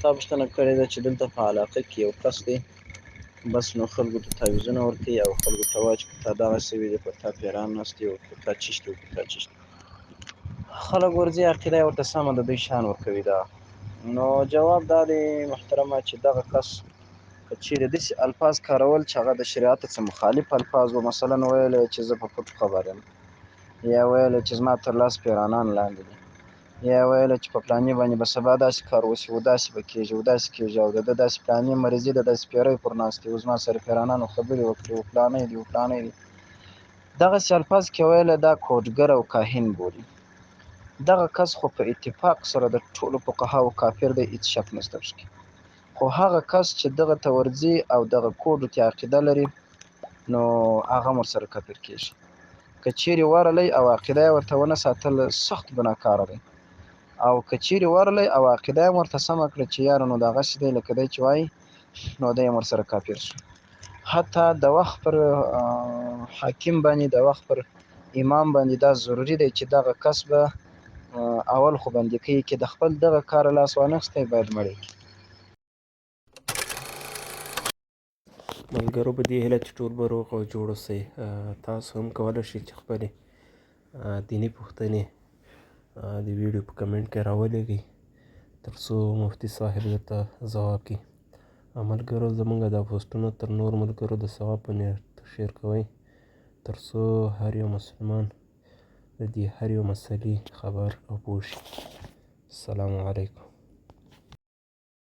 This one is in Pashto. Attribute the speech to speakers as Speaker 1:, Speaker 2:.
Speaker 1: تا پوښتنه کړې ده چې دلته په علاقه کې یو کس دی، بس نو خلکو ته تعویذونه ورکوي او خلکو ته وایي چې په تا دغه سوي دي، په تا پیران ناست دي، او په تا چیش دي، او په تا چیش دي. خلک ورځي، عقیده یې ورته سمه ده، دوی شان ورکوي. دا نو جواب دا دی محترمه چې دغه کس که چیرې داسې الفاظ کارول چې هغه د شریعت څخه مخالف الفاظ وو، مثلا ویل چې زه په پټو خبر یم، یا ویل چې زما تر لاس پیرانان لاندې دي، یا ویل چې په پلاني باندې به سبا داسې کار وشي او داسې به کېږي او داسې کېږي، او د ده داسې پلاني مریضي ده، داسې پیری پر ناست دی، او زما سره پیرانانو خبرې وکړې، او پلانی دی او پلانی دی، دغسې الفاظ کې ویل دا کوډګر او کاهن بولي. دغه کس خو په اتفاق سره د ټولو فقهاو کافر دی، هیڅ شک نشته پکې. خو هغه کس چې دغه ته ورځي او دغه کوډو ته عقیده لري، نو هغه هم ورسره کافر کېږي. که چیرې ورلی او عقیده یې ورته ونه ساتله، سخت ګناهکاره دی، او که چیرې ورلی او عقیده یې ورته سمه کړه چې یاره نو دغسې دی لکه دی چې وایي، نو دی هم ورسره کافر شو. حتی د وخت پر حاکم باندې، د وخت پر امام باندې دا ضروري دی چې دغه کس به اول خو بندي کوي، که د خپل دغه کار لاس وانخیستی باید مړی کړي.
Speaker 2: ملګرو په دې هیله چې ټول به روغ او جوړ اوسئ. تاسو هم کولی شئ چې خپلې دیني پوښتنې د ویډیو په کمنټ کې راولېږئ تر څو مفتي صاحب درته ځواب کړي. ملګرو زمونږ دا پوسټونه تر نور ملګرو د ثواب په نیت شیر کوئ تر څو هر یو مسلمان د دې هر یو مسلې خبر او پوه شي. السلام علیکم.